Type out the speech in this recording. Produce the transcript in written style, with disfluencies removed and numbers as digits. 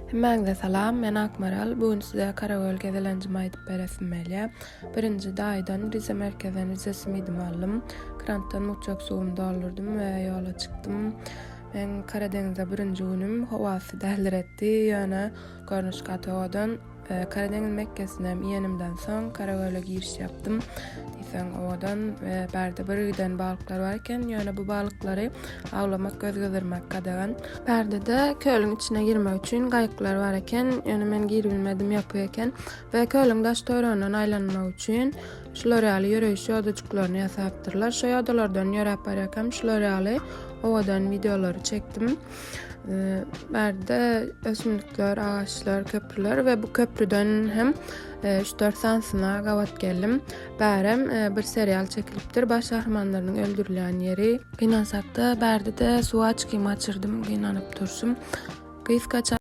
Hemmäňize salam, men Akmaral. Bu gün size Karagöl gezelenjimi aýdyp beresim gelýär. Birinji daýydan Rize merkezden Rize simidimi aldym. Krantdan mugtjak suwumy doldurdym we ýola çykdym. Men Karadeňizde birinji günüm howasy däliretdi, ýöne görnüş gaty owadan. Karadeňiz mekgesinem iýenimden soň Karagöle giriş ýapdym. Diýseň owadan we bärde bir giden balyklar bar eken. Ýöne bu balyklary awlamak, göz gezdirmek gadagan. Bärde-de kölüň içine girmek üçin gaýyklar bar eken. Ýöne men giribilmedim, ýapyk eken. We kölüň daş-töwereginden aýlanmak üçin şular ýaly ýöreýiş ýodajyklaryny ýasapdyrlar. Şo ýodalardan ýöräp barýarkam şular ýaly owadan wideolary çekdim. Bärde ösümlikler, agaçlar, köprüler we bu köprüden hem 3-4 sanysyna gabat geldim. Bärem bir serial çekilipdir. Baş gahrymanlarynyň öldürilýän ýeri. Gynansakda bärde-de suw açgymy açyrdym, gynanyp durşum. Gysgaça.